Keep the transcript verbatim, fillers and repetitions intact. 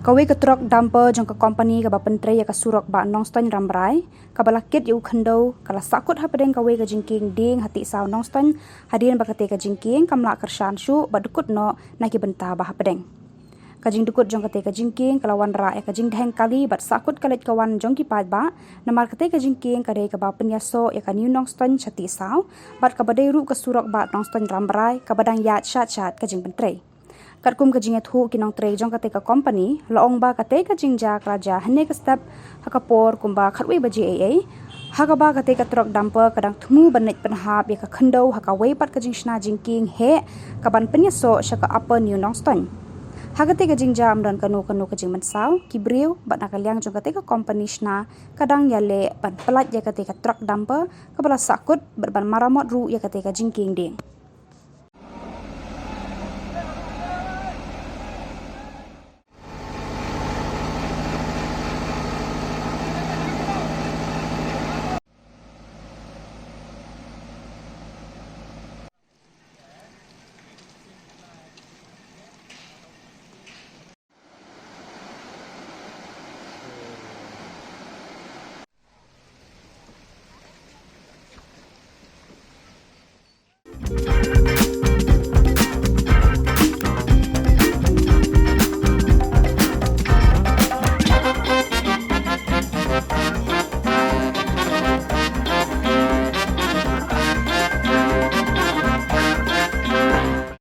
Kawei ka trok dumper jong ka kompani kaba pyntrei ïa ka surok Bah Nongstoiñ Rambrai, kaba la kit ïa u khyndew, ka la sahkut hapdeng kawei ka jingkieng dieng ha Tiehsaw Nongstoiñ, hadien ba katei ka jingkieng kam lah kyrshan shuh bad dkut noh na ki bynta ba hapdeng. Ka jingdkut jong katei ka jingkieng ka la wanrah ïa ka jingdheng kali bad sahkut ka leit ka wan jong ki paidbah, namar katei ka jingkieng ka dei kaba pynïasoh ïa ka New Nongstoiñ sha Tiehsaw, bad kaba dei ruh ka surok Bah Nongstoiñ Rambrai kaba dang ïaid shad shad ka jingpyntrei. Katkum ka jingïathuh ki nongtrei jong katei ka kompani, la ong ba katei ka jingjia ka la jia hynne ka step ha ka por kumba khatwei baje eiei, ha kaba katei ka trok dumper ka dang thmu ban leit pynhap ïa ka khyndew ha kawei pat ka jingshna jingkieng heh, kaban pynïasoh sha ka Upper New Nongstoiñ. Ha katei ka jingjia ym don kano kano ka jingmynsaw, ki briew bad na ka liang jong katei ka kompani shna ka dang ïaleh ban pyllait ïa katei ka trok dumper kaba la sahkut bad ban maramot ruh ïa katei ka jingkieng dieng.